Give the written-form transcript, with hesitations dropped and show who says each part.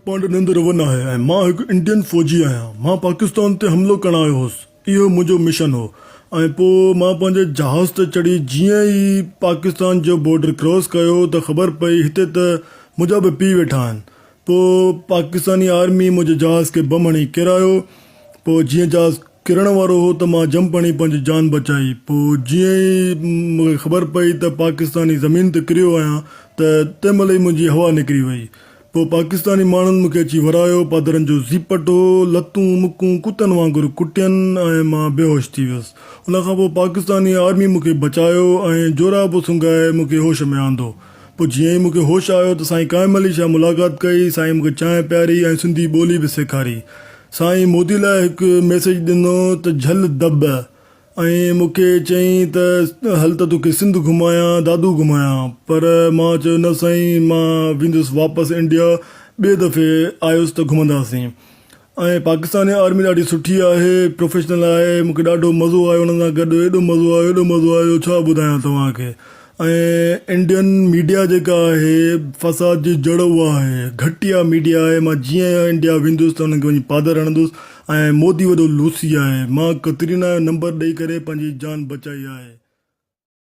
Speaker 1: پانڊي نندر ون آهي ۽ مان هڪ انڊين فوجي آهيان. مان پاڪستان تي حملو ڪرڻ آيو هوس. اهو منهنجو مشن هو ۽ پوء مان پنهنجي جهاز تي چڙهي جيئن ئي پاڪستان جو بارڊر ڪراس ڪيو ته خبر پئي هتي ته منهنجا به پيء ويٺا آهن. پوء پاڪستاني آرمي منهنجي جهاز کي بم هڻي ڪيرايو. پوء جيئن جهاز ڪرڻ وارو هو ته مان جمپ هڻي پنهنجي جان بچائي. پوء جيئن ئي مون کي خبر پئي ته پاڪستاني زمين تي ڪريو آهيان ته تنهن مهل ئي منهنجي هوا نڪري وئي. پوء پاڪستاني ماڻهن مون کي اچي ورايو، پادرن جو زيپٽ هو، لتون مڪون ڪتن وانگر ڪٽين ۽ مان بيهوش ٿي ويس. ان کان پوء پاڪستاني آرمي مون کي بچايو ۽ جوراب سنگهائي مون کي هوش ۾ آندو. پوء جيئن ئي مون کي هوش آيو ته سائين قائم علي شاهه ملاقات ڪئي، سائين مون کي چانهه پياري ۽ سنڌي ٻولي به سيکاري. سائين مودي لاء هڪ ميسيج ڏنو ته جهل دٻ ۽ مون کي چيائين ته هل ته توکي سنڌ گهمايان دادو گهمايان پر مان چيو نه سائين مان ويندس واپس انڊيا ٻئي دفعي آيس ته گهمنداسين ۽ پاڪستاني آرمي ڏاڍي سٺي آهي پروفيشنل آهي مون کي ڏاڍو مزو آيو انهن سان گڏ ايڏو مزو آيو ايڏو مزو آيو ڇا ٻڌايان توهان کي ۽ انڊين ميڊيا جيڪا آهي فساد جي جڙ اها آهي گهٽيا ميڊيا آهي مان جيئن انڊيا ويندس ته انهن کي وڃي پادر هڻندس ۽ مودي وڏو لوسي آهي مان ڪترينا جو نمبر ڏئي ڪري پنهنجي جان بچائي آهي.